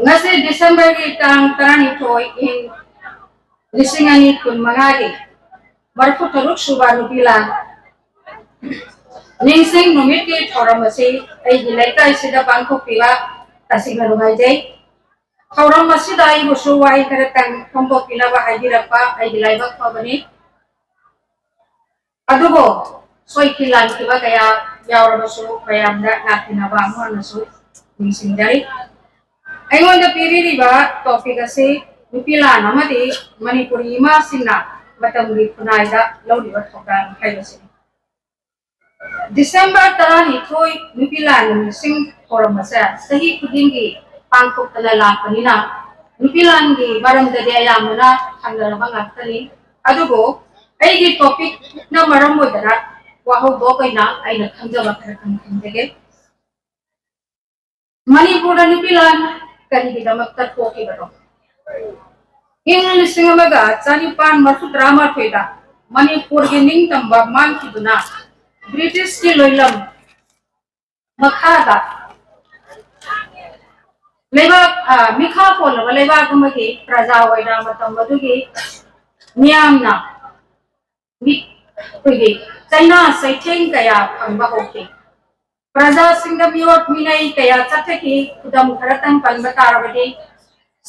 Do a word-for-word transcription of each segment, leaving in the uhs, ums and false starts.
ꯉꯁꯤ ꯗꯤꯁꯦꯝꯕꯔꯒꯤ ꯇꯥꯡ ꯇꯔꯥꯅꯤꯊꯣꯏ, ꯏꯪ ꯂꯤꯁꯤꯡ ꯑꯅꯤ ꯀꯨꯟꯃꯉꯥꯒꯤ ꯃꯔꯤꯐꯨ ꯇꯔꯨꯛ ꯁꯨꯕ ꯅꯨꯄꯤ ꯂꯥꯟ ꯅꯤꯡꯁꯤꯡ ꯅꯨꯃꯤꯠꯀꯤ ꯊꯧꯔꯝ ꯑꯁꯤ ꯑꯩꯒꯤ ꯂꯩꯀꯥꯏꯁꯤꯗ ꯄꯥꯡꯊꯣꯛꯄꯤꯕ ꯇꯁꯦꯡꯅ ꯅꯨꯡꯉꯥꯏꯖꯩ꯫ ꯊꯧꯔꯝ ꯑꯁꯤꯗ ꯑꯩꯕꯨꯁꯨ ꯋꯥꯍꯩ ꯈꯔꯇꯪ ꯐꯣꯡꯗꯣꯛꯄꯤꯅꯕ ꯍꯥꯏꯕꯤꯔꯛꯄ ꯑꯩꯒꯤ ꯂꯥꯏꯕꯛ ꯐꯕꯅꯤ꯫ ꯑꯗꯨꯕꯨ ꯁꯣꯏꯈꯤ ꯂꯥꯟꯈꯤꯕ ꯀꯌꯥ ꯌꯥꯎꯔꯕꯁꯨ ꯃꯌꯥꯝꯗ ꯂꯥꯛꯄꯤꯅꯕ ꯑꯃꯨꯛ ꯍꯟꯅꯁꯨ ꯅꯤꯡꯁꯤꯡꯖꯔꯤ꯫ ꯑꯩꯉꯣꯟꯗ ꯄꯤꯕꯤꯔꯤꯕ ꯇꯣꯄꯤꯛ ꯑꯁꯤ ꯅꯨꯄꯤ ꯂꯥꯟ ꯑꯃꯗꯤ ꯃꯅꯤꯄꯨꯔꯤ ꯏꯃꯥꯁꯤꯡꯅ ꯃꯇꯝꯒꯤ ꯈꯨꯟꯅꯥꯏꯗ ꯂꯧꯔꯤꯕ ꯊꯧꯗꯥꯡ ꯍꯥꯏꯕꯁꯤꯅꯤ꯫ ꯗꯤꯁꯦꯝꯕꯔ ꯇꯔꯥꯅꯤꯊꯣꯏ ꯅꯨꯄꯤ ꯂꯥꯟ ꯅꯨꯃꯤꯠꯁꯤꯡ ꯊꯧꯔꯝ ꯑꯁꯦ ꯆꯍꯤ ꯈꯨꯗꯤꯡꯒꯤ ꯄꯥꯡꯊꯣꯛꯇꯅ ꯂꯥꯛꯄꯅꯤꯅ ꯅꯨꯄꯤ ꯂꯥꯟꯒꯤ ꯃꯔꯝꯗꯗꯤ ꯑꯌꯥꯝꯕꯅ ꯈꯪꯅꯔꯕ ꯉꯥꯛꯇꯅꯤ꯫ ꯑꯗꯨꯕꯨ ꯑꯩꯒꯤ ꯇꯣꯄꯤꯛꯅ ꯃꯔꯝ ꯑꯣꯏꯗꯅ ꯋꯥꯍꯧꯗꯣꯛ ꯑꯣꯏꯅ ꯑꯩꯅ ꯈꯪꯖꯕ ꯈꯔ ꯈꯪ ꯊꯝꯖꯒꯦ꯫ ꯃꯅꯤꯄꯨꯔꯗ ꯅꯨꯄꯤ ꯂꯥꯟ ꯀꯔꯤꯒꯤꯗꯃꯛꯇ ꯊꯣꯛꯈꯤꯕꯅꯣ? ꯏꯪ ꯂꯤꯁꯤꯡ ꯑꯃꯒ ꯆꯅꯤꯄꯥꯟ ꯃꯔꯤꯐꯨ ꯇꯔꯥꯃꯥꯊꯣꯏꯗ ꯃꯅꯤꯄꯨꯔꯒꯤ ꯅꯤꯡꯇꯝꯕ ꯃꯥꯡꯈꯤꯗꯨꯅ ꯕ꯭ꯔꯤꯇꯤꯁꯀꯤ ꯂꯣꯏꯂꯝ ꯃꯈꯥꯗ ꯂꯩꯕꯥꯛ ꯃꯤꯈꯥ ꯄꯣꯜꯂꯕ ꯂꯩꯕꯥꯛ ꯑꯃꯒꯤ ꯄ꯭ꯔꯖꯥ ꯑꯣꯏꯅ ꯃꯇꯝ ꯑꯗꯨꯒꯤ ꯃꯤꯌꯥꯝꯅ ꯑꯩꯈꯣꯏꯒꯤ ꯆꯩꯅꯥ ꯆꯩꯊꯦꯡ ꯀꯌꯥ ꯐꯪꯕ ꯍꯧꯈꯤ꯫ ꯄ꯭ꯔꯖꯥꯁꯤꯡꯗ ꯃꯤꯑꯣꯠ ꯃꯤꯅꯩ ꯀꯌꯥ ꯆꯠꯊꯈꯤ꯫ ꯈꯨꯗꯝ ꯈꯔꯇꯪ ꯄꯟꯕ ꯇꯥꯔꯕꯗꯤ,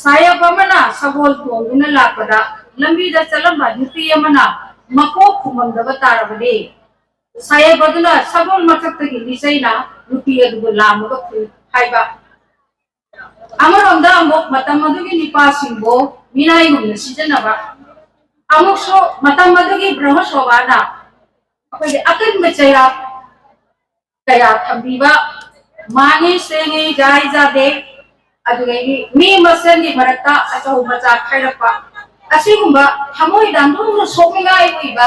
ꯁꯥꯌꯦꯞ ꯑꯃꯅ ꯁꯒꯣꯜ ꯇꯣꯡꯗꯨꯅ ꯂꯥꯛꯄꯗ ꯂꯝꯕꯤꯗ ꯆꯠꯂꯝꯕ ꯅꯨꯄꯤ ꯑꯃꯅ ꯃꯀꯣꯛ ꯈꯨꯝꯃꯝꯗꯕ ꯇꯥꯔꯕꯗꯤ, ꯁꯥꯌꯦꯞ ꯑꯗꯨꯅ ꯁꯒꯣꯜ ꯃꯊꯛꯇꯒꯤ ꯂꯤꯆꯩꯅ ꯅꯨꯄꯤ ꯑꯗꯨꯕꯨ ꯂꯥꯝꯃꯒ ꯐꯨꯏ ꯍꯥꯏꯕ꯫ ꯑꯃꯔꯣꯝꯗ ꯑꯃꯨꯛ ꯃꯇꯝ ꯑꯗꯨꯒꯤ ꯅꯨꯄꯥꯁꯤꯡꯕꯨ ꯃꯤꯅꯥꯏꯒꯨꯝꯅ ꯁꯤꯖꯤꯟꯅꯕ, ꯑꯃꯨꯛꯁꯨ ꯃꯇꯝ ꯑꯗꯨꯒꯤ ꯕ꯭ꯔꯍꯁꯣꯕꯥꯅ ꯑꯩꯈꯣꯏꯒꯤ ꯑꯀꯟꯕ ꯆꯩꯔꯥꯛ ꯀꯌꯥ ꯊꯝꯕꯤꯕ, ꯃꯥꯡꯉꯤ ꯁꯦꯡꯉꯤ ꯖꯥꯏ ꯖꯥꯗꯦ, ꯑꯗꯨꯗꯒꯤ ꯃꯤ ꯃꯁꯦꯟꯒꯤ ꯃꯔꯛꯇ ꯑꯆꯧ ꯃꯆꯥ ꯈꯥꯏꯔꯛꯄ, ꯑꯁꯤꯒꯨꯝꯕ ꯊꯃꯣꯏ ꯗꯥꯟꯗꯣꯟꯅ ꯁꯣꯛꯅꯤꯡꯉꯥꯏ ꯑꯣꯏꯕ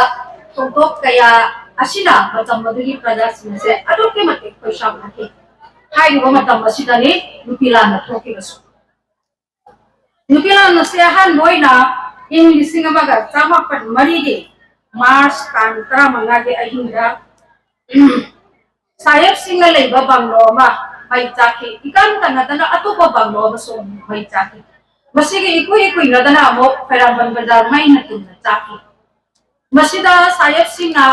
ꯊꯧꯗꯣꯛ ꯀꯌꯥ ꯑꯁꯤꯅ ꯃꯇꯝ ꯑꯗꯨꯒꯤ ꯄ꯭ꯔꯖꯥꯁꯤꯡ ꯑꯁꯦ ꯑꯗꯨꯛꯀꯤ ꯃꯇꯤꯛ ꯈꯣꯏꯁꯥꯎꯅꯈꯤ꯫ ꯍꯥꯏꯔꯤꯕ ꯃꯇꯝ ꯑꯁꯤꯗꯅꯤ ꯅꯨꯄꯤ ꯂꯥꯟꯅ ꯊꯣꯛꯈꯤꯕꯁꯨ꯫ ꯅꯨꯄꯤ ꯂꯥꯟ ꯑꯁꯤ ꯑꯍꯥꯟꯕ ꯑꯣꯏꯅ ꯏꯪ ꯂꯤꯁꯤꯡ ꯑꯃꯒ ꯆꯃꯥꯄꯟ ꯃꯔꯤꯒꯤ ꯃꯥꯔꯆ ꯇꯥꯡ ꯇꯔꯥꯃꯉꯥꯒꯤ ꯑꯍꯤꯡꯗ ꯁꯥꯍꯦꯕꯁꯤꯡꯅ ꯂꯩꯕ ꯕꯪꯂꯣ ꯑꯃ ꯃꯩ ꯆꯥꯛꯈꯤ꯫ ꯏꯀꯟ ꯀꯟꯅꯗꯅ ꯑꯇꯣꯞꯄ ꯕꯪꯒ꯭ꯂꯣ ꯑꯃꯁꯨ ꯑꯃꯨꯛ ꯃꯩ ꯆꯥꯛꯈꯤ꯫ ꯃꯁꯤꯒꯤ ꯏꯀꯨꯏ ꯀꯨꯏꯅꯗꯅ ꯑꯃꯨꯛ ꯈ꯭ꯋꯥꯏꯔꯝꯕꯟ ꯕꯖꯥꯔ ꯃꯩꯅ ꯇꯨꯝꯅ ꯆꯥꯛꯈꯤ꯫ ꯃꯁꯤꯗ ꯁꯥꯌꯦꯞꯁꯤꯡꯅ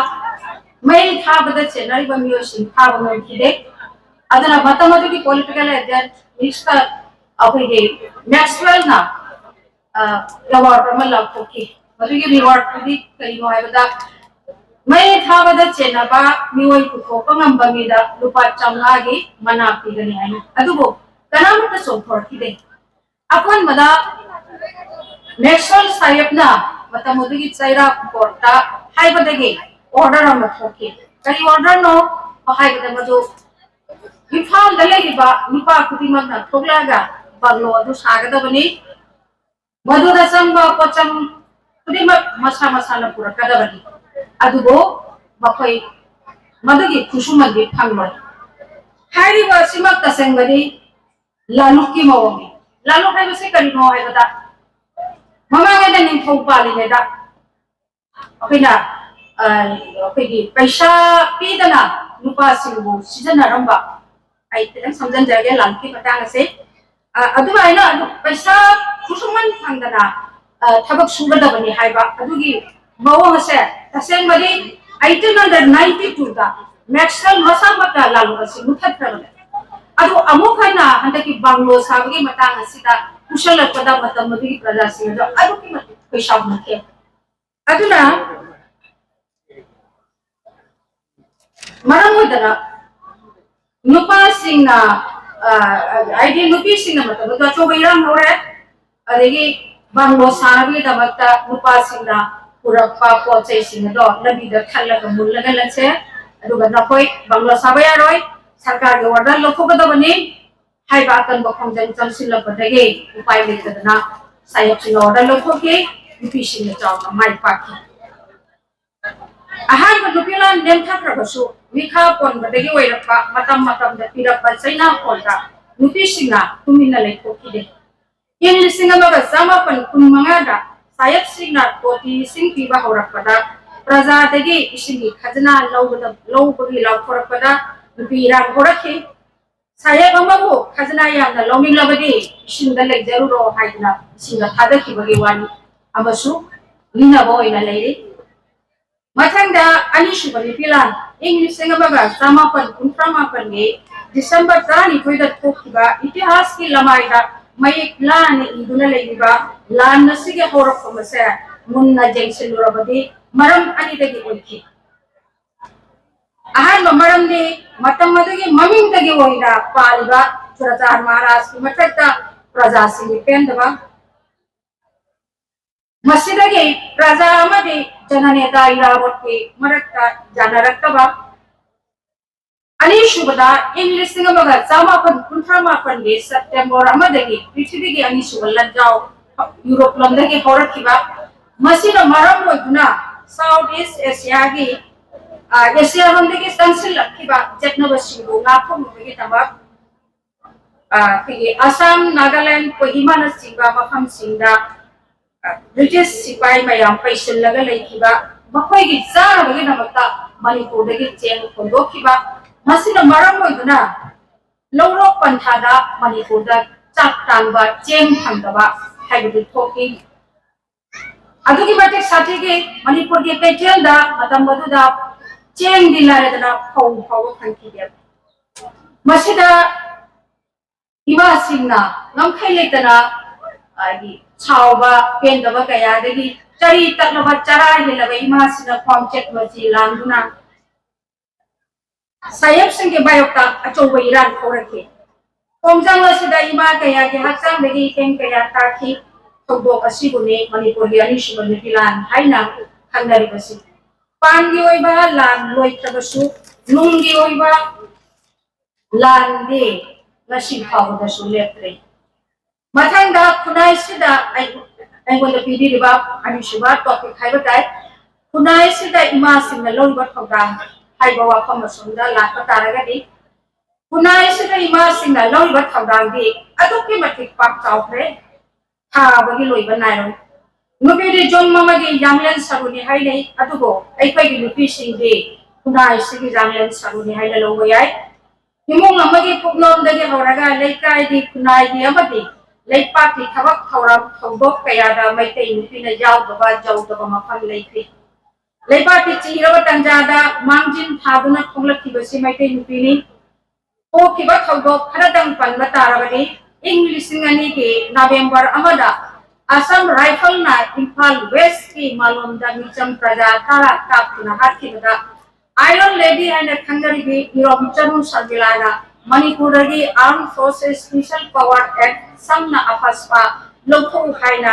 ꯃꯩ ꯊꯥꯕꯗ ꯆꯦꯟꯅꯔꯤꯕ ꯃꯤꯑꯣꯏꯁꯤꯡ ꯐꯥꯕ ꯉꯝꯈꯤꯗꯦ꯫ ꯑꯗꯨꯅ ꯃꯇꯝ ꯑꯗꯨꯒꯤ ꯄꯣꯂꯤꯇꯤꯀꯦꯜ ꯑꯦꯖꯦꯟꯠ ꯃꯤꯁꯇꯔ ꯑꯩꯈꯣꯏꯒꯤ ꯃꯦꯛꯁꯋꯦꯜꯅ ꯑꯦꯋꯥꯔꯗ ꯑꯃ ꯂꯥꯎꯊꯣꯛꯈꯤ꯫ ꯃꯗꯨꯒꯤ ꯔꯤꯋꯥꯔꯗꯇꯨꯗꯤ ꯀꯔꯤꯅꯣ ꯍꯥꯏꯕꯗ, ꯃꯩ ꯊꯥꯕꯗ ꯆꯦꯟꯅꯕ ꯃꯤꯑꯣꯏ ꯄꯨꯊꯣꯛꯄ ꯉꯝꯕ ꯃꯤꯗ ꯂꯨꯄꯥ ꯆꯥꯝꯃꯉꯥꯒꯤ ꯃꯅꯥ ꯄꯤꯒꯅꯤ ꯍꯥꯏꯅ꯫ ꯑꯗꯨꯕꯨ ꯀꯅꯥꯃꯠꯇ ꯆꯣꯡꯊꯣꯔꯛꯈꯤꯗꯦ꯫ ꯑꯀꯣꯟꯕꯗ ꯃꯦꯛꯁꯋꯦꯜ ꯁꯥꯍꯦꯕꯅ ꯃꯇꯝ ꯑꯗꯨꯒꯤ ꯆꯩꯔꯥꯛ ꯀꯣꯔꯠꯇ ꯍꯥꯏꯕꯗꯒꯤ ꯑꯣꯔꯗꯔ ꯑꯃ ꯊꯣꯛꯈꯤ꯫ ꯀꯔꯤ ꯑꯣꯔꯗꯔꯅꯣ ꯍꯥꯏꯕꯗ, ꯃꯗꯨ ꯏꯝꯐꯥꯜꯗ ꯂꯩꯔꯤꯕ ꯅꯨꯄꯥ ꯈꯨꯗꯤꯡꯃꯛꯅ ꯊꯣꯛꯂꯛꯑꯒ ꯕꯪꯒ꯭ꯂꯣ ꯑꯗꯨ ꯁꯥꯒꯗꯕꯅꯤ꯫ ꯃꯗꯨꯗ ꯆꯪꯕ ꯄꯣꯠꯆꯪ ꯈꯨꯗꯤꯡꯃꯛ ꯃꯁꯥ ꯃꯁꯥꯅ ꯄꯨꯔꯛꯀꯗꯕꯅꯤ꯫ ꯑꯗꯨꯕꯨ ꯃꯈꯣꯏ ꯃꯗꯨꯒꯤ ꯈꯨꯠꯁꯨꯃꯟꯗꯤ ꯐꯪꯂꯣꯏ꯫ ꯍꯥꯏꯔꯤꯕ ꯑꯁꯤꯃꯛ ꯇꯁꯦꯡꯕꯗꯤ ꯂꯥꯂꯨꯛꯀꯤ ꯃꯑꯣꯡꯅꯤ꯫ ꯂꯥꯂꯨꯛ ꯍꯥꯏꯕꯁꯤ ꯀꯔꯤꯅꯣ ꯍꯥꯏꯕꯗ, ꯃꯃꯥꯡꯉꯩꯗ ꯅꯤꯡꯊꯧ ꯄꯥꯜꯂꯤꯉꯩꯗ ꯑꯩꯈꯣꯏꯅ, ꯑ, ꯑꯩꯈꯣꯏꯒꯤ ꯄꯩꯁꯥ ꯄꯤꯗꯅ ꯅꯨꯄꯥꯁꯤꯡꯕꯨ ꯁꯤꯖꯤꯟꯅꯔꯝꯕ, ꯑꯩ ꯈꯤꯇꯪ ꯁꯝꯖꯤꯟꯖꯔꯒꯦ ꯂꯥꯂꯨꯛꯀꯤ ꯃꯇꯥꯡ ꯑꯁꯦ꯫ ꯑ, ꯑꯗꯨꯃꯥꯏꯅ ꯄꯩꯁꯥ ꯈꯨꯠꯁꯨꯃꯟ ꯐꯪꯗꯅ, ꯑ, ꯊꯕꯛ ꯁꯨꯒꯗꯕꯅꯤ ꯍꯥꯏꯕ ꯑꯗꯨꯒꯤ ꯃꯑꯣꯡ ꯑꯁꯦ ꯇꯁꯦꯡꯕꯗꯤ eighteen ninety twoꯗ ꯃꯦꯛꯁꯋꯦꯜ ꯃꯁꯥꯃꯛꯅ ꯂꯥꯂꯨꯛ ꯑꯁꯤ ꯃꯨꯊꯠꯈ꯭ꯔꯕꯅꯤ꯫ ꯑꯗꯨ ꯑꯃꯨꯛ ꯍꯟꯅ ꯍꯟꯗꯛꯀꯤ ꯕꯪꯒ꯭ꯂꯣ ꯁꯥꯕꯒꯤ ꯃꯇꯥꯡ ꯑꯁꯤꯗ ꯄꯨꯁꯜꯂꯛꯄꯗ ꯃꯇꯝ ꯑꯗꯨꯒꯤ ꯄ꯭ꯔꯖꯥꯁꯤꯡ ꯑꯗꯣ ꯑꯗꯨꯛꯀꯤ ꯃꯇꯤꯛ ꯈꯣꯏ ꯁꯥꯎꯅꯈꯤ꯫ ꯑꯗꯨꯅ ꯃꯔꯝ ꯑꯣꯏꯗꯅ ꯅꯨꯄꯥꯁꯤꯡꯅ, ꯑ, ꯍꯥꯏꯗꯤ ꯅꯨꯄꯤꯁꯤꯡꯅ ꯃꯇꯝ ꯑꯗꯨꯗ ꯑꯆꯧꯕ ꯏꯔꯥꯡ ꯍꯧꯔꯦ꯫ ꯑꯗꯒꯤ ꯕꯪꯒ꯭ꯂꯣ ꯁꯥꯅꯕꯒꯤꯗꯃꯛꯇ ꯅꯨꯄꯥꯁꯤꯡꯅ ꯄꯨꯔꯛꯄ ꯄꯣꯠ ꯆꯩꯁꯤꯡ ꯑꯗꯣ ꯂꯝꯕꯤꯗ ꯊꯠꯂꯒ ꯃꯨꯜꯂꯒ ꯂꯩꯁꯦ꯫ ꯑꯗꯨꯒ ꯅꯈꯣꯏ ꯕꯪꯒ꯭ꯂꯣ ꯁꯥꯕ ꯌꯥꯔꯣꯏ, ꯁꯔꯀꯥꯔꯒꯤ ꯑꯣꯔꯗꯔ ꯂꯧꯊꯣꯛꯀꯗꯕꯅꯤ ꯍꯥꯏꯕ ꯑꯀꯟꯕ ꯈꯣꯡꯖꯪ ꯆꯪꯁꯤꯜꯂꯛꯄꯗꯒꯤ ꯎꯄꯥꯏ ꯂꯩꯇꯗꯅ ꯁꯥꯍꯦꯕꯁꯤꯡꯅ ꯑꯣꯔꯗꯔ ꯂꯧꯊꯣꯛꯈꯤ꯫ ꯅꯨꯄꯤꯁꯤꯡꯅ ꯆꯥꯎꯅ ꯃꯥꯏ ꯄꯥꯛꯈꯤ꯫ ꯑꯍꯥꯟꯕ ꯅꯨꯄꯤ ꯂꯥꯟ ꯅꯦꯝꯊꯈ꯭ꯔꯕꯁꯨ, ꯃꯤꯈꯥ ꯄꯣꯟꯕꯗꯒꯤ ꯑꯣꯏꯔꯛꯄ ꯃꯇꯝ ꯃꯇꯝꯗ ꯄꯤꯔꯛꯄ ꯆꯩꯅꯥꯈꯣꯜꯗ ꯅꯨꯄꯤꯁꯤꯡꯅ ꯇꯨꯃꯤꯟꯅ ꯂꯩꯊꯣꯛꯈꯤꯗꯦ꯫ ꯏꯪ ꯂꯤꯁꯤꯡ ꯑꯃꯒ ꯆꯥꯃꯥꯄꯟ ꯀꯨꯟ ꯃꯉꯥꯗ ꯁꯥꯍꯦꯕꯁꯤꯡꯅ ꯇꯣꯇꯤ ꯏꯁꯤꯡ ꯄꯤꯕ ꯍꯧꯔꯛꯄꯗ, ꯄ꯭ꯔꯖꯥꯗꯒꯤ ꯏꯁꯤꯡꯒꯤ ꯈꯖꯅꯥ ꯂꯧꯕꯗ, ꯂꯧꯕꯒꯤ ꯂꯥꯎꯊꯣꯔꯛꯄꯗ ꯅꯨꯄꯤ ꯏꯔꯥꯡ ꯍꯧꯔꯛꯈꯤ꯫ ꯁꯥꯍꯦꯕ ꯑꯃꯕꯨ ꯈꯖꯅꯥ ꯌꯥꯝꯅ ꯂꯧꯅꯤꯡꯂꯕꯗꯤ ꯏꯁꯤꯡꯗ ꯂꯩꯖꯔꯨꯔꯣ ꯍꯥꯏꯗꯨꯅ ꯏꯁꯤꯡꯗ ꯊꯥꯗꯈꯤꯕꯒꯤ ꯋꯥꯔꯤ ꯑꯃꯁꯨ ꯂꯤꯅꯕ ꯑꯣꯏꯅ ꯂꯩꯔꯤ꯫ ꯃꯊꯪꯗ ꯑꯅꯤꯁꯨꯕ ꯅꯨꯄꯤ ꯂꯥꯟ, ꯏꯪ ꯂꯤꯁꯤꯡ ꯑꯃꯒ ꯆꯥꯃꯥꯄꯟ ꯀꯨꯟꯊ꯭ꯔꯥ ꯃꯥꯄꯟꯒꯤ ꯗꯤꯁꯦꯝꯕꯔ ꯇꯔꯥꯅꯤꯊꯣꯏꯗ ꯊꯣꯛꯈꯤꯕ ꯏꯇꯤꯍꯥꯁꯀꯤ ꯂꯃꯥꯏꯗ ꯃꯌꯦꯛ ꯂꯥꯅ ꯏꯗꯨꯅ ꯂꯩꯔꯤꯕ ꯂꯥꯟ ꯑꯁꯤꯒꯤ ꯍꯧꯔꯛꯐꯝ ꯑꯁꯦ ꯃꯨꯟꯅ ꯌꯦꯡꯁꯤꯜꯂꯨꯔꯕꯗꯤ ꯃꯔꯝ ꯑꯅꯤꯗꯒꯤ ꯑꯣꯏꯈꯤ꯫ ꯑꯍꯥꯟꯕ ꯃꯔꯝꯗꯤ ꯃꯇꯝ ꯑꯗꯨꯒꯤ ꯃꯃꯤꯡꯗꯒꯤ ꯑꯣꯏꯅ ꯄꯥꯜꯂꯤꯕ ꯆꯨꯔꯆꯥꯟ ꯃꯍꯥꯔꯥꯖꯀꯤ ꯃꯊꯛꯇ ꯄ꯭ꯔꯖꯥꯁꯤꯡꯒꯤ ꯄꯦꯟꯗꯕ, ꯃꯁꯤꯗꯒꯤ ꯄ꯭ꯔꯖꯥ ꯑꯃꯗꯤ ꯖꯅꯅꯦꯇꯥ ꯏꯔꯥꯕꯣꯠꯀꯤ ꯃꯔꯛꯇ ꯌꯥꯅꯔꯛꯇꯕ, ꯑꯅꯤꯁꯨꯕꯗ ꯏꯪ ꯂꯤꯁꯤꯡ ꯑꯃꯒ ꯆꯥꯃꯥꯄꯟ ꯀꯨꯟꯊ꯭ꯔꯥ ꯃꯥꯄꯟꯒꯤ ꯁꯦꯞꯇꯦꯝꯕꯔ ꯑꯃꯗꯒꯤ ꯄ꯭ꯔꯤꯊꯤꯕꯤꯒꯤ ꯑꯅꯤꯁꯨꯕ ꯂꯥꯟꯖꯥꯎ ꯌꯨꯔꯣꯞ ꯂꯣꯝꯗꯒꯤ ꯍꯧꯔꯛꯈꯤꯕ, ꯃꯁꯤꯅ ꯃꯔꯝ ꯑꯣꯏꯗꯨꯅ ꯁꯥꯎꯠ ꯏꯁ ꯑꯦꯁꯤꯌꯥꯒꯤ, ꯑ, ꯑꯦꯁꯤꯌꯥꯔꯣꯝꯗꯒꯤ ꯆꯪꯁꯤꯜꯂꯛꯈꯤꯕ ꯆꯠꯅꯕꯁꯤꯡꯕꯨ ꯉꯥꯛꯊꯣꯛꯅꯕꯒꯤꯗꯃꯛ, ꯑ, ꯑꯩꯈꯣꯏꯒꯤ ꯑꯁꯥꯝ, ꯅꯥꯒꯥꯂꯦꯟ, ꯀꯣꯍꯤꯃꯥꯅꯆꯤꯡꯕ ꯃꯐꯝꯁꯤꯡꯗ, ꯑ, ꯕ꯭ꯔꯤꯇꯤꯁ ꯁꯤꯄꯥꯏ ꯃꯌꯥꯝ ꯄꯩꯁꯤꯜꯂꯒ ꯂꯩꯈꯤꯕ, ꯃꯈꯣꯏꯒꯤ ꯆꯥꯅꯕꯒꯤꯗꯃꯛꯇ ꯃꯅꯤꯄꯨꯔꯗꯒꯤ ꯆꯦꯡ ꯍꯣꯟꯗꯣꯛꯈꯤꯕ, ꯃꯁꯤꯅ ꯃꯔꯝ ꯑꯣꯏꯗꯨꯅ ꯂꯧꯔꯣꯛ ꯄꯟꯊꯥꯗ ꯃꯅꯤꯄꯨꯔꯗ ꯆꯥꯛ ꯇꯥꯡꯕ, ꯆꯦꯡ ꯐꯪꯗꯕ ꯍꯥꯏꯕꯗꯨ ꯊꯣꯛꯈꯤ꯫ ꯑꯗꯨꯛꯀꯤ ꯃꯇꯤꯛ ꯁꯥꯊꯤꯈꯤ꯫ ꯃꯅꯤꯄꯨꯔꯒꯤ ꯀꯩꯊꯦꯜꯗ ꯃꯇꯝ ꯑꯗꯨꯗ ꯆꯦꯡꯗꯤ ꯂꯥꯏꯔꯗꯅ ꯐꯧ ꯐꯥꯎꯕ ꯐꯪꯈꯤꯗꯦ꯫ ꯃꯁꯤꯗ ꯏꯃꯥꯁꯤꯡꯅ ꯉꯝꯈꯩ ꯂꯩꯇꯅ, ꯍꯥꯏꯗꯤ, ꯁꯥꯎꯕ ꯄꯦꯟꯗꯕ ꯀꯌꯥꯗꯒꯤ ꯆꯔꯤ ꯇꯛꯂꯕ, ꯆꯔꯥ ꯍꯦꯜꯂꯕ ꯏꯃꯥꯁꯤꯅ ꯈ꯭ꯋꯥꯡꯆꯠ ꯃꯆꯤ ꯂꯥꯡꯗꯨꯅ ꯁꯥꯍꯦꯕꯁꯤꯡꯒꯤ ꯃꯥꯌꯣꯛꯇ ꯑꯆꯧꯕ ꯏꯔꯥꯡ ꯍꯧꯔꯛꯈꯤ꯫ ꯈꯣꯡꯖꯪ ꯑꯁꯤꯗ ꯏꯃꯥ ꯀꯌꯥꯒꯤ ꯍꯛꯆꯥꯡꯗꯒꯤ ꯏꯀꯦꯟ ꯀꯌꯥ ꯇꯥꯈꯤ꯫ ꯊꯧꯗꯣꯛ ꯑꯁꯤꯕꯨꯅꯤ ꯃꯅꯤꯄꯨꯔꯒꯤ ꯑꯅꯤꯁꯨꯕ ꯅꯨꯄꯤ ꯂꯥꯟ ꯍꯥꯏꯅ ꯈꯪꯅꯔꯤꯕꯁꯤ꯫ ꯄꯥꯟꯒꯤ ꯑꯣꯏꯕ ꯂꯥꯟ ꯂꯣꯏꯈ꯭ꯔꯕꯁꯨ, ꯅꯨꯡꯒꯤ ꯑꯣꯏꯕ ꯂꯥꯟꯗꯤ ꯉꯁꯤ ꯐꯥꯎꯕꯗꯁꯨ ꯂꯦꯞꯇ꯭ꯔꯤ꯫ ꯃꯊꯪꯗ ꯈꯨꯟꯅꯥꯏꯁꯤꯗ ꯑꯩ-, ꯑꯩꯉꯣꯟꯗ ꯄꯤꯕꯤꯔꯤꯕ ꯑꯅꯤꯁꯨꯕ ꯇꯣꯄꯤꯛ ꯍꯥꯏꯕ ꯇꯥꯏ꯫ ꯈꯨꯟꯅꯥꯏꯁꯤꯗ ꯏꯃꯥꯁꯤꯡꯅ ꯂꯧꯔꯤꯕ ꯊꯧꯗꯥꯡ ꯍꯥꯏꯕ ꯋꯥꯐꯝ ꯑꯁꯣꯝꯗ ꯂꯥꯛꯄ ꯇꯥꯔꯒꯗꯤ, ꯈꯨꯟꯅꯥꯏꯁꯤꯗ ꯏꯃꯥꯁꯤꯡꯅ ꯂꯧꯔꯤꯕ ꯊꯧꯗꯥꯡꯗꯤ ꯑꯗꯨꯛꯀꯤ ꯃꯇꯤꯛ ꯄꯥꯛ ꯆꯥꯎꯈ꯭ꯔꯦ꯫ ꯊꯥꯕꯒꯤ ꯂꯣꯏꯕ ꯅꯥꯏꯔꯣꯏ꯫ ꯅꯨꯄꯤꯗꯤ ꯌꯨꯝ ꯑꯃꯒꯤ ꯌꯥꯡꯂꯦꯟ ꯁꯔꯨꯅꯤ ꯍꯥꯏꯅꯩ, ꯑꯗꯨꯕꯨ ꯑꯩꯈꯣꯏꯒꯤ ꯅꯨꯄꯤꯁꯤꯡꯗꯤ ꯈꯨꯟꯅꯥꯏꯁꯤꯒꯤ ꯌꯥꯡꯂꯦꯟ ꯁꯔꯨꯅꯤ ꯍꯥꯏꯅ ꯂꯧꯕ ꯌꯥꯏ꯫ ꯏꯃꯨꯡ ꯑꯃꯒꯤ ꯄꯨꯛꯂꯣꯝꯗꯒꯤ ꯍꯧꯔꯒ ꯂꯩꯀꯥꯏꯒꯤ, ꯈꯨꯟꯅꯥꯏꯒꯤ ꯑꯃꯗꯤ ꯂꯩꯄꯥꯛꯀꯤ ꯊꯕꯛ ꯊꯧꯔꯝ ꯊꯧꯗꯣꯛ ꯀꯌꯥꯗ ꯃꯩꯇꯩ ꯅꯨꯄꯤꯅ ꯌꯥꯎꯗꯕ ꯌꯧꯗꯕ ꯃꯐꯝ ꯂꯩꯇꯦ꯫ ꯂꯩꯕꯥꯛꯀꯤ ꯆꯤꯔꯕ ꯇꯟꯖꯥꯗ ꯃꯥꯡꯖꯤꯟ ꯊꯥꯗꯨꯅ ꯊꯣꯛꯂꯛꯈꯤꯕꯁꯤ ꯃꯩꯇꯩ ꯅꯨꯄꯤꯅꯤ꯫ ꯊꯣꯛꯈꯤꯕ ꯊꯧꯗꯣꯛ ꯈꯔꯗꯪ ꯄꯟꯕ ꯇꯥꯔꯕꯗꯤ, ꯏꯪ ꯂꯤꯁꯤꯡ ꯑꯅꯤꯒꯤ ꯅꯕꯦꯝꯕꯔ ꯑꯃꯗ ꯑꯁꯥꯝ ꯔꯥꯏꯐꯜꯅ ꯏꯝꯐꯥꯜ ꯋꯦꯁꯀꯤ ꯃꯥꯂꯣꯝꯗ ꯃꯤꯆꯝ ꯄ꯭ꯔꯖꯥ ꯇꯔꯥ ꯀꯥꯞꯇꯨꯅ ꯍꯥꯠꯈꯤꯕꯗ, ꯑꯥꯏꯔꯟ ꯂꯦꯗꯤ ꯍꯥꯏꯅ ꯈꯪꯅꯔꯤꯕꯤ ꯏꯔꯣꯝ ꯆꯅꯨ ꯁꯔꯃꯤꯂꯥꯅ ꯃꯅꯤꯄꯨꯔꯗꯒꯤ Armed Forces Special Power Act ꯁꯝꯅ ꯑꯐꯁꯄꯥ ꯂꯧꯊꯣꯛꯎ ꯍꯥꯏꯅ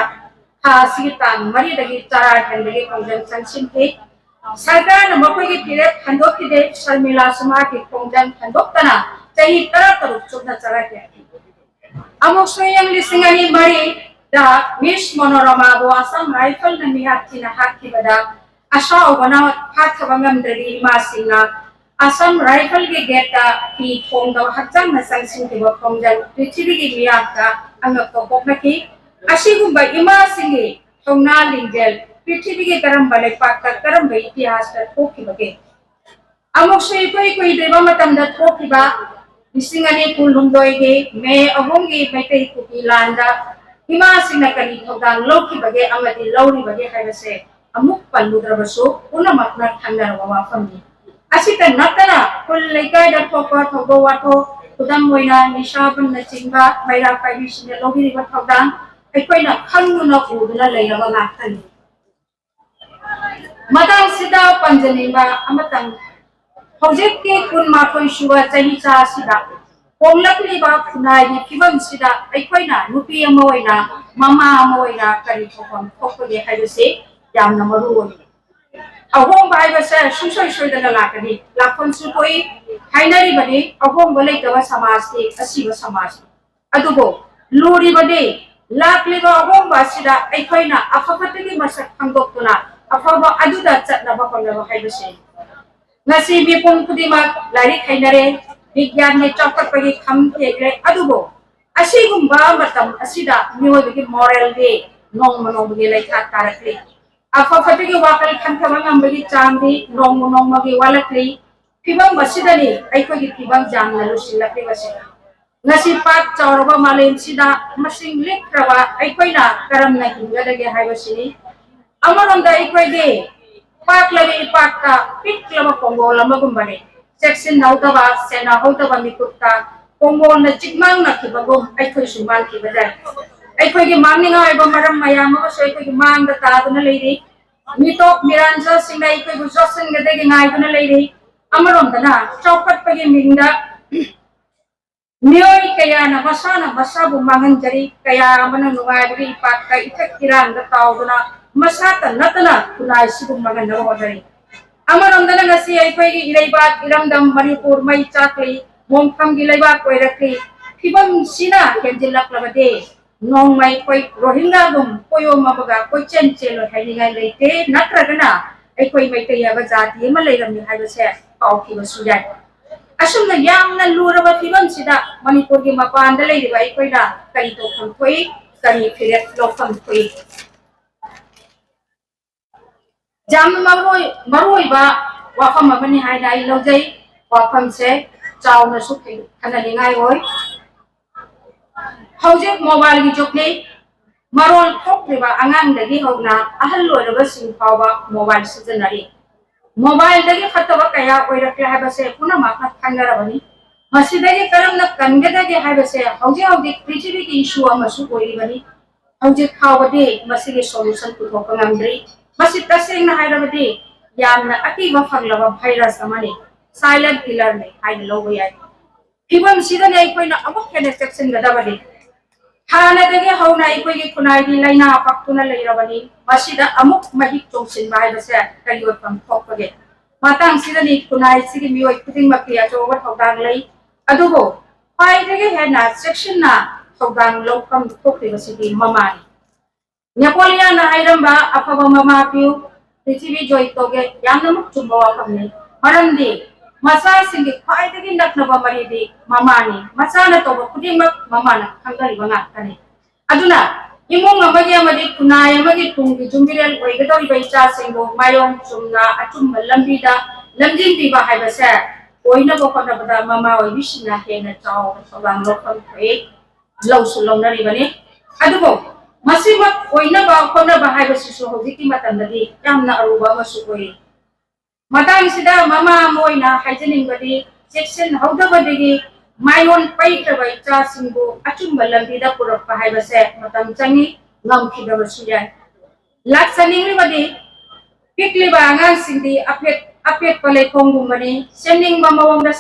ꯊꯥ ꯑꯁꯤꯒꯤ ꯇꯥꯡ ꯃꯔꯤꯗꯒꯤ ꯆꯔꯥ ꯍꯦꯟꯕꯒꯤ ꯈꯣꯡꯖꯪ ꯆꯪꯁꯤꯟꯈꯤ꯫ ꯁꯔꯀꯥꯔꯅ ꯃꯈꯣꯏꯒꯤ ꯐꯤꯔꯦꯞ ꯍꯟꯗꯣꯛꯈꯤꯗꯦ꯫ ꯁꯔꯃꯤꯂꯥꯁꯨ ꯃꯍꯥꯛꯀꯤ ꯈꯣꯡꯖꯪ ꯍꯟꯗꯣꯛꯇꯅ ꯆꯍꯤ ꯇꯔꯥ ꯇꯔꯨꯛ ꯆꯨꯞꯅ ꯆꯔꯥ ꯍꯦꯟꯈꯤ꯫ ꯑꯃꯨꯛꯁꯨ ꯏꯪ ꯂꯤꯁꯤꯡ ꯑꯅꯤ ꯃꯔꯤꯗ ꯃꯤꯁ ꯃꯣꯅꯣꯔꯃꯥꯕꯨ ꯑꯁꯥꯝ ꯔꯥꯏꯐꯜꯅ ꯃꯤꯍꯥꯠ ꯊꯤꯅ ꯍꯥꯠꯈꯤꯕꯗ, ꯑꯁꯥꯎꯕꯅ ꯐꯥꯊꯕ ꯉꯝꯗ꯭ꯔꯕꯤ ꯏꯃꯥꯁꯤꯡꯅ ꯑꯁꯥꯝ ꯔꯥꯏꯐꯜꯒꯤ ꯒꯦꯠꯇ ꯐꯤ ꯊꯣꯡꯗꯕ ꯍꯛꯆꯥꯡꯅ ꯆꯪꯁꯤꯟꯈꯤꯕ ꯈꯣꯡꯖꯪ ꯄ꯭ꯔꯤꯊꯤꯕꯤꯒꯤ ꯃꯤꯌꯥꯝꯗ ꯑꯉꯛꯄ ꯄꯣꯛꯅꯈꯤ꯫ ꯑꯁꯤꯒꯨꯝꯕ ꯏꯃꯥꯁꯤꯡꯒꯤ ꯊꯧꯅꯥ ꯂꯤꯡꯖꯦꯜ ꯄ꯭ꯔꯤꯊꯤꯕꯤꯒꯤ ꯀꯔꯝꯕ ꯂꯩꯄꯥꯛꯇ, ꯀꯔꯝꯕ ꯏꯇꯤꯍꯥꯁꯇ ꯊꯣꯛꯈꯤꯕꯒꯦ? ꯑꯃꯨꯛꯁꯨ ꯏꯀꯨꯏ ꯀꯨꯏꯗ꯭ꯔꯤꯕ ꯃꯇꯝꯗ ꯊꯣꯛꯈꯤꯕ ꯂꯤꯁꯤꯡ ꯑꯅꯤ ꯀꯨꯟꯍꯨꯝꯗꯣꯏꯒꯤ ꯃꯦ ꯑꯍꯨꯝꯒꯤ ꯃꯩꯇꯩ ꯀꯨꯀꯤ ꯂꯥꯟꯗ ꯏꯃꯥꯁꯤꯡꯅ ꯀꯔꯤ ꯊꯧꯗꯥꯡ ꯂꯧꯈꯤꯕꯒꯦ ꯑꯃꯗꯤ ꯂꯧꯔꯤꯕꯒꯦ ꯍꯥꯏꯕꯁꯦ ꯑꯃꯨꯛ ꯄꯜꯂꯨꯗ꯭ꯔꯕꯁꯨ ꯄꯨꯝꯅꯃꯛꯅ ꯈꯪꯅꯔꯕ ꯋꯥꯐꯝꯅꯤ꯫ ꯑꯁꯤꯇ ꯅꯠꯇꯅ ꯈꯨꯜ ꯂꯩꯀꯥꯏꯗ ꯊꯣꯛꯄ ꯊꯧꯗꯣꯛ ꯋꯥꯊꯣꯛ, ꯈꯨꯗꯝ ꯑꯣꯏꯅ ꯅꯤꯁꯥꯕꯟꯅꯆꯤꯡꯕ ꯃꯩꯔꯥ ꯄꯥꯏꯕꯤꯁꯤꯡꯅ ꯂꯧꯕꯤꯔꯤꯕ ꯊꯧꯗꯥꯡ ꯑꯩꯈꯣꯏꯅ ꯈꯪꯗꯨꯅ ꯎꯗꯨꯅ ꯂꯩꯔꯕ ꯉꯥꯛꯇꯅꯤ꯫ ꯃꯇꯥꯡꯁꯤꯗ ꯄꯟꯖꯅꯤꯡꯕ ꯑꯃꯇꯪ, ꯍꯧꯖꯤꯛꯀꯤ ꯀꯨꯟꯃꯥꯊꯣꯏ ꯁꯨꯕ ꯆꯍꯤꯆꯥ ꯑꯁꯤꯗ ꯍꯣꯡꯂꯛꯂꯤꯕ ꯈꯨꯟꯅꯥꯏꯒꯤ ꯐꯤꯕꯝꯁꯤꯗ ꯑꯩꯈꯣꯏꯅ ꯅꯨꯄꯤ ꯑꯃ ꯑꯣꯏꯅ, ꯃꯃꯥ ꯑꯃ ꯑꯣꯏꯅ ꯀꯔꯤ ꯊꯣꯛꯐꯝ ꯊꯣꯛꯄꯒꯦ ꯍꯥꯏꯕꯁꯤ ꯌꯥꯝꯅ ꯃꯔꯨ ꯑꯣꯏ꯫ ꯑꯍꯣꯡꯕ ꯍꯥꯏꯕꯁꯦ ꯁꯨꯡꯁꯣꯏ ꯁꯣꯏꯗꯅ ꯂꯥꯛꯀꯅꯤ, ꯂꯥꯛꯐꯝꯁꯨ ꯊꯣꯛꯏ ꯍꯥꯏꯅꯔꯤꯕꯅꯤ꯫ ꯑꯍꯣꯡꯕ ꯂꯩꯇꯕ ꯁꯃꯥꯖꯇꯤ ꯑꯁꯤꯕ ꯁꯃꯥꯖꯅꯤ꯫ ꯑꯗꯨꯕꯨ ꯂꯨꯔꯤꯕꯗꯤ ꯂꯥꯛꯂꯤꯕ ꯑꯍꯣꯡꯕ ꯑꯁꯤꯗ ꯑꯩꯈꯣꯏꯅ ꯑꯐ ꯐꯠꯇꯒꯤ ꯃꯁꯛ ꯈꯪꯗꯣꯛꯇꯨꯅ ꯑꯐꯕ ꯑꯗꯨꯗ ꯆꯠꯅꯕ ꯍꯣꯠꯅꯕ ꯍꯥꯏꯕꯁꯤꯅꯤ꯫ ꯉꯁꯤ ꯃꯤꯄꯨꯝ ꯈꯨꯗꯤꯡꯃꯛ ꯂꯥꯏꯔꯤꯛ ꯍꯩꯅꯔꯦ, ꯕꯤꯒ꯭ꯌꯥꯟꯒꯤ ꯆꯥꯎꯈꯠꯄꯒꯤ ꯈꯝ ꯊꯦꯡꯂꯦ, ꯑꯗꯨꯕꯨ ꯑꯁꯤꯒꯨꯝꯕ ꯃꯇꯝ ꯑꯁꯤꯗ ꯃꯤꯑꯣꯏꯕꯒꯤ ꯃꯣꯔꯦꯜꯗꯤ ꯅꯣꯡꯃ ꯅꯣꯡꯃꯒꯤ ꯂꯩꯊꯥ ꯇꯥꯔꯛꯂꯤ꯫ ꯑꯐ ꯐꯠꯇꯒꯤ ꯋꯥꯈꯜ ꯈꯟꯊꯕ ꯉꯝꯕꯒꯤ ꯆꯥꯡꯗꯤ ꯅꯣꯡꯃ ꯅꯣꯡꯃꯒꯤ ꯋꯥꯠꯂꯛꯂꯤ꯫ ꯐꯤꯕꯝ ꯑꯁꯤꯗꯅꯤ ꯑꯩꯈꯣꯏꯒꯤ ꯐꯤꯕꯝ ꯌꯥꯝꯅ ꯂꯨꯁꯤꯜꯂꯛꯂꯤꯕꯁꯦ꯫ ꯉꯁꯤ ꯄꯥꯛ ꯆꯥꯎꯔꯕ ꯃꯥꯂꯦꯝꯁꯤꯗ ꯃꯁꯤꯡ ꯂꯦꯞꯇ꯭ꯔꯕ ꯑꯩꯈꯣꯏꯅ ꯀꯔꯝꯅ ꯍꯤꯡꯒꯗꯒꯦ ꯍꯥꯏꯕꯁꯤꯅꯤ꯫ ꯑꯃꯔꯣꯝꯗ ꯑꯩꯈꯣꯏꯗꯤ ꯄꯥꯛꯂꯕ ꯏꯄꯥꯛꯇ ꯄꯤꯛꯂꯕ ꯀꯣꯡꯒꯣꯜ ꯑꯃꯒꯨꯝꯕꯅꯤ꯫ ꯆꯦꯛꯁꯤꯟꯍꯧꯗꯕ, ꯁꯦꯟꯅꯍꯧꯗꯕ ꯃꯤꯀꯨꯞꯇ ꯀꯣꯡꯒꯣꯜꯅ ꯆꯤꯛꯃꯥꯡꯅꯈꯤꯕꯒꯨꯝ ꯑꯩꯈꯣꯏꯁꯨ ꯃꯥꯡꯈꯤꯕ ꯌꯥꯏ꯫ ꯑꯩꯈꯣꯏꯒꯤ ꯃꯥꯡꯅꯤꯡꯉꯥꯏ ꯑꯣꯏꯕ ꯃꯔꯝ ꯃꯌꯥꯝ ꯑꯃꯁꯨ ꯑꯩꯈꯣꯏꯒꯤ ꯃꯥꯡꯗ ꯇꯥꯗꯨꯅ ꯂꯩꯔꯤ꯫ ꯃꯤꯇꯣꯞ ꯃꯤꯔꯥꯟꯖꯥꯁꯤꯡꯅ ꯑꯩꯈꯣꯏꯕꯨ ꯆꯣꯠꯁꯤꯟꯒꯗꯒꯦ ꯉꯥꯏꯗꯨꯅ ꯂꯩꯔꯤ꯫ ꯑꯃꯔꯣꯝꯗꯅ ꯆꯥꯎꯈꯠꯄꯒꯤ ꯃꯤꯡꯗ ꯃꯤꯑꯣꯏ ꯀꯌꯥꯅ ꯃꯁꯥꯅ ꯃꯁꯥꯕꯨ ꯃꯥꯡꯍꯟꯖꯔꯤ꯫ ꯀꯌꯥ ꯑꯃꯅ ꯅꯨꯡꯉꯥꯏꯕꯒꯤ ꯏꯄꯥꯛꯇ ꯏꯊꯛ ꯏꯔꯥꯡꯗ ꯇꯥꯎꯗꯨꯅ ꯃꯁꯥꯇ ꯅꯠꯇꯅ ꯈꯨꯟꯅꯥꯏꯁꯤꯕꯨ ꯃꯥꯡꯍꯟꯅꯕ ꯍꯣꯠꯅꯔꯤ꯫ ꯑꯃꯔꯣꯝꯗꯅ ꯉꯁꯤ ꯑꯩꯈꯣꯏꯒꯤ ꯏꯔꯩꯕꯥꯛ ꯏꯔꯝꯗꯝ ꯃꯅꯤꯄꯨꯔ ꯃꯩ ꯆꯥꯛꯂꯤ, ꯃꯣꯡꯐꯝꯒꯤ ꯂꯩꯕꯥꯛ ꯑꯣꯏꯔꯛꯂꯤ꯫ ꯐꯤꯕꯝꯁꯤꯅ ꯍꯦꯟꯖꯤꯜꯂꯛꯂꯕꯗꯤ ꯅꯣꯡꯃ ꯑꯩꯈꯣꯏ ꯔꯣꯍꯤꯡꯒꯥꯒꯨꯝ ꯀꯣꯌꯣꯝ ꯑꯃꯒ ꯀꯣꯏꯆꯦꯟ ꯆꯦꯜꯂꯣꯏ ꯍꯥꯏꯅꯤꯡꯉꯥꯏ ꯂꯩꯇꯦ, ꯅꯠꯇ꯭ꯔꯒꯅ ꯑꯩꯈꯣꯏ ꯃꯩꯇꯩ ꯍꯥꯏꯕ ꯖꯥꯇꯤ ꯑꯃ ꯂꯩꯔꯝꯃꯤ ꯍꯥꯏꯕꯁꯦ ꯀꯥꯎꯈꯤꯕꯁꯨ ꯌꯥꯏ꯫ ꯑꯁꯨꯝꯅ ꯌꯥꯝꯅ ꯂꯨꯔꯕ ꯐꯤꯕꯝꯁꯤꯗ ꯃꯅꯤꯄꯨꯔꯒꯤ ꯃꯄꯥꯟꯗ ꯂꯩꯔꯤꯕ ꯑꯩꯈꯣꯏꯅ ꯀꯔꯤ ꯇꯧꯐꯝ ꯊꯣꯛꯏ, ꯀꯔꯤ ꯐꯤꯔꯦꯞ ꯂꯧꯐꯝ ꯊꯣꯛꯏ? ꯌꯥꯝꯅ ꯃꯔꯨꯑꯣꯏ-, ꯃꯔꯨꯑꯣꯏꯕ ꯋꯥꯐꯝ ꯑꯃꯅꯤ ꯍꯥꯏꯅ ꯑꯩ ꯂꯧꯖꯩ꯫ ꯋꯥꯐꯝꯁꯦ ꯆꯥꯎꯅꯁꯨ ꯈꯟꯅꯅꯤꯡꯉꯥꯏ ꯑꯣꯏ꯫ ꯍꯧꯖꯤꯛ ꯃꯣꯕꯥꯏꯜꯒꯤ ꯖꯨꯒꯅꯤ꯫ ꯃꯔꯣꯜ ꯊꯣꯛꯇ꯭ꯔꯤꯕ ꯑꯉꯥꯡꯗꯒꯤ ꯍꯧꯅ ꯑꯍꯜ ꯑꯣꯏꯔꯕꯁꯤꯡ ꯐꯥꯎꯕ ꯃꯣꯕꯥꯏꯜ ꯁꯤꯖꯤꯟꯅꯔꯤ꯫ ꯃꯣꯕꯥꯏꯜꯗꯒꯤ ꯐꯠꯇꯕ ꯀꯌꯥ ꯑꯣꯏꯔꯛꯂꯦ ꯍꯥꯏꯕꯁꯦ ꯄꯨꯝꯅꯃꯛꯅ ꯈꯪꯅꯔꯕꯅꯤ꯫ ꯃꯁꯤꯗꯒꯤ ꯀꯔꯝꯅ ꯀꯟꯒꯗꯒꯦ ꯍꯥꯏꯕꯁꯦ ꯍꯧꯖꯤꯛ ꯍꯧꯖꯤꯛ ꯄ꯭ꯔꯤꯊꯤꯕꯤꯒꯤ ꯏꯁꯨ ꯑꯃꯁꯨ ꯑꯣꯏꯔꯤꯕꯅꯤ꯫ ꯍꯧꯖꯤꯛ ꯐꯥꯎꯕꯗꯤ ꯃꯁꯤꯒꯤ ꯁꯣꯂꯨꯁꯟ ꯄꯨꯊꯣꯛꯄ ꯉꯝꯗ꯭ꯔꯤ꯫ ꯃꯁꯤ ꯇꯁꯦꯡꯅ ꯍꯥꯏꯔꯕꯗꯤ ꯌꯥꯝꯅ ꯑꯀꯤꯕ ꯐꯪꯂꯕ ꯚꯥꯏꯔꯁ ꯑꯃꯅꯤ, ꯁꯥꯏꯂꯦꯟ ꯀꯤꯂꯔꯅꯤ ꯍꯥꯏꯅ ꯂꯧꯕ ꯌꯥꯏ꯫ ꯐꯤꯕꯝꯁꯤꯗꯅꯤ ꯑꯩꯈꯣꯏꯅ ꯑꯃꯨꯛ ꯍꯦꯟꯅ ꯆꯦꯛꯁꯤꯟꯒꯗꯕꯅꯤ꯫ ꯍꯥꯟꯅꯗꯒꯤ ꯍꯧꯅ ꯑꯩꯈꯣꯏꯒꯤ ꯈꯨꯟꯅꯥꯏꯗꯤ ꯂꯥꯏꯅꯥ ꯄꯛꯇꯨꯅ ꯂꯩꯔꯕꯅꯤ꯫ ꯃꯁꯤꯗ ꯑꯃꯨꯛ ꯃꯍꯤꯛ ꯆꯣꯡꯁꯤꯟꯕ ꯍꯥꯏꯕꯁꯦ ꯀꯔꯤ ꯑꯣꯏꯐꯝ ꯊꯣꯛꯄꯒꯦ? ꯃꯇꯥꯡꯁꯤꯗꯅꯤ ꯈꯨꯟꯅꯥꯏꯁꯤꯒꯤ ꯃꯤꯑꯣꯏ ꯈꯨꯗꯤꯡꯃꯛꯀꯤ ꯑꯆꯧꯕ ꯊꯧꯗꯥꯡ ꯂꯩ꯫ ꯑꯗꯨꯕꯨ ꯈ꯭ꯋꯥꯏꯗꯒꯤ ꯍꯦꯟꯅ ꯆꯦꯛꯁꯤꯟꯅ ꯊꯧꯗꯥꯡ ꯂꯧꯐꯝ ꯊꯣꯛꯂꯤꯕꯁꯤꯗꯤ ꯃꯃꯥꯅꯤ꯫ ꯅꯦꯄꯣꯂꯤꯌꯥꯟꯅ ꯍꯥꯏꯔꯝꯕ "ꯑꯐꯕ ꯃꯃꯥ ꯄꯤꯌꯨ, ꯄ꯭ꯔꯤꯊꯤꯕꯤ ꯖꯣꯏ ꯇꯧꯒꯦ" ꯌꯥꯝꯅꯃꯛ ꯆꯨꯝꯕ ꯋꯥꯐꯝꯅꯤ꯫ ꯃꯔꯝꯗꯤ ꯃꯆꯥꯁꯤꯡꯒꯤ ꯈ꯭ꯋꯥꯏꯗꯒꯤ ꯅꯛꯅꯕ ꯃꯔꯤꯗꯤ ꯃꯃꯥꯅꯤ꯫ ꯃꯆꯥꯅ ꯇꯧꯕ ꯈꯨꯗꯤꯡꯃꯛ ꯃꯃꯥꯅ ꯈꯪꯅꯔꯤꯕ ꯉꯥꯛꯇꯅꯤ꯫ ꯑꯗꯨꯅ ꯏꯃꯨꯡ ꯑꯃꯒꯤ ꯑꯃꯗꯤ ꯈꯨꯟꯅꯥꯏ ꯑꯃꯒꯤ ꯇꯨꯡꯒꯤ ꯌꯨꯝꯕꯤꯔꯦꯜ ꯑꯣꯏꯒꯗꯧꯔꯤꯕ ꯏꯆꯥꯁꯤꯡꯕꯨ ꯃꯥꯏꯑꯣꯡ ꯆꯨꯝꯅ ꯑꯆꯨꯝꯕ ꯂꯝꯕꯤꯗ ꯂꯝꯖꯤꯡꯕꯤꯕ ꯍꯥꯏꯕꯁꯦ ꯑꯣꯏꯅꯕ ꯍꯣꯠꯅꯕꯗ ꯃꯃꯥ ꯑꯣꯏꯕꯤꯁꯤꯡꯅ ꯍꯦꯟꯅ ꯆꯥꯎꯅ ꯊꯧꯗꯥꯡ ꯂꯧꯐꯝ ꯊꯣꯛꯏ, ꯂꯧꯁꯨ ꯂꯧꯅꯔꯤꯕꯅꯤ꯫ ꯑꯗꯨꯕꯨ ꯃꯁꯤꯃꯛ ꯑꯣꯏꯅꯕ ꯍꯣꯠꯅꯕ ꯍꯥꯏꯕꯁꯤꯁꯨ ꯍꯧꯖꯤꯛꯀꯤ ꯃꯇꯝꯗꯗꯤ ꯌꯥꯝꯅ ꯑꯔꯨꯕ ꯑꯃꯁꯨ ꯑꯣꯏꯔꯤ꯫ ꯃꯇꯥꯡꯁꯤꯗ ꯃꯃꯥ ꯑꯃ ꯑꯣꯏꯅ ꯍꯥꯏꯖꯅꯤꯡꯕꯗꯤ, ꯆꯦꯛꯁꯤꯟꯍꯧꯗꯕꯗꯒꯤ ꯃꯥꯏꯑꯣꯟ ꯄꯩꯈ꯭ꯔꯕ ꯏꯆꯥꯁꯤꯡꯕꯨ ꯑꯆꯨꯝꯕ ꯂꯝꯕꯤꯗ ꯄꯨꯔꯛꯄ ꯍꯥꯏꯕꯁꯦ ꯃꯇꯝ ꯆꯪꯏ, ꯉꯝꯈꯤꯗꯕꯁꯨ ꯌꯥꯏ꯫ ꯂꯥꯛꯆꯅꯤꯡꯂꯤꯕꯗꯤ, ꯄꯤꯛꯂꯤꯕ ꯑꯉꯥꯡꯁꯤꯡꯗꯤ ꯑꯄꯦꯠ-, ꯑꯄꯦꯠꯄ ꯂꯩꯈꯣꯝꯒꯨꯝꯕꯅꯤ, ꯁꯦꯝꯅꯤꯡꯕ ꯃꯑꯣꯡꯗ